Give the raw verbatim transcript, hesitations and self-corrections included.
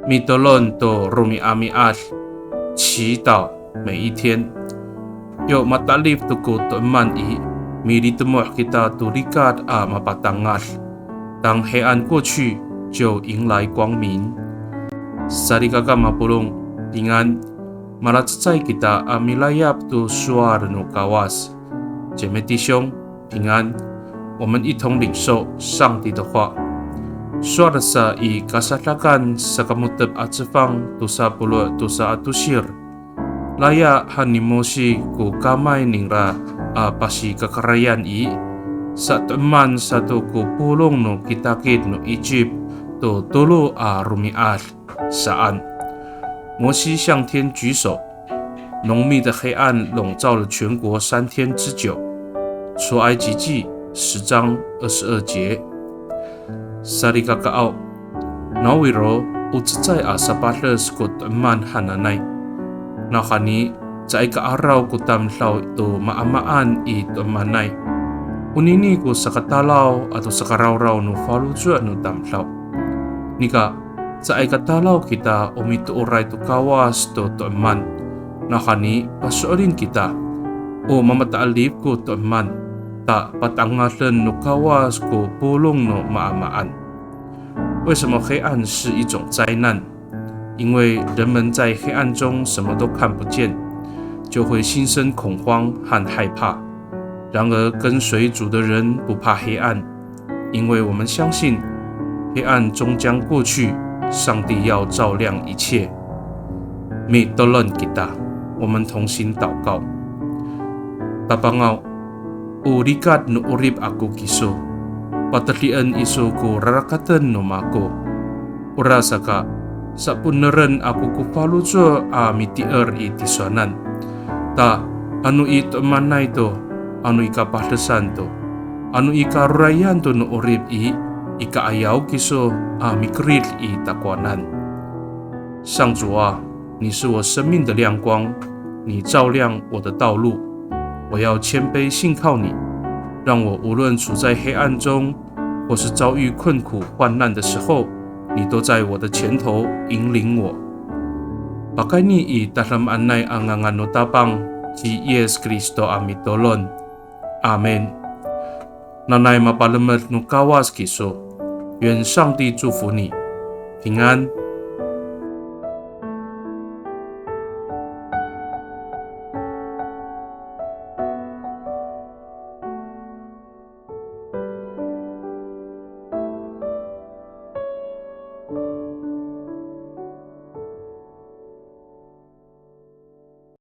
Mitolon to romi'ami'ad, 祈祷每一天。Yo matalif to ko to'eman i, militemoh kita to likat a mapatangad. 当黑暗过去，就迎来光明。Salikaka mapolong, 平安。Malacecay kita a milayap to sowal no Kawas. 姐妹弟兄，平安。我们一同领受上帝的话。Sowal sa i Kasadakan sakamo^tep a cefang tosa polo' tosa a tosir. Laya han ni Mosi ko kamay ningra a pasikakarayan i, sato'eman sato ko polong no kitakit no Icip to tolo a romi'ad saan. 摩西向天举手，浓密的黑暗笼罩了全国三天之久。出埃及记十章二十二节。Salikakaaw, nawiro o cecay a sapades ko to'eman hananay. Nawhani, caay ka'araw ko tamdaw to maamaan i to'emanay. Onini ko sakatalaw ato sakarawraw no faloco' no tamdaw. Nika, caay katalaw kita o mitooray to Kawas to to'eman. Nawhani, paso'elin kita, o mamata'elif ko to'eman, ta patangaden no Kawas ko polong no maamaan. 为什么黑暗是一种灾难？因为人们在黑暗中什么都看不见，就会心生恐慌和害怕。然而，跟随主的人不怕黑暗，因为我们相信黑暗终将过去，上帝要照亮一切。Mitolon kita, 我们同心祷告。Tapangaw, o likat no 'orip ako kiso, patedien iso ko rarakaten no mako. Orasaka, saponeren ako ko faloco' a mitier i tisowanan. Ta, ano i to'emanay to, ano i kapadesan to, ano i karorayan to no 'orip i, i ka'ayaw kiso a mikerid i takowanan. 上主啊，你是我生命的亮光，你照亮我的道路。我要谦卑信靠你，让我无论处在黑暗中，或是遭遇困苦患难的时候，你都在我的前头引领我。Pakayni i tadamaanay a ngangan no Tapang ci Yis Kristo a mitolon. Amin. Nanay mapalemed no Kawas kiso. 愿上帝祝福你，平安。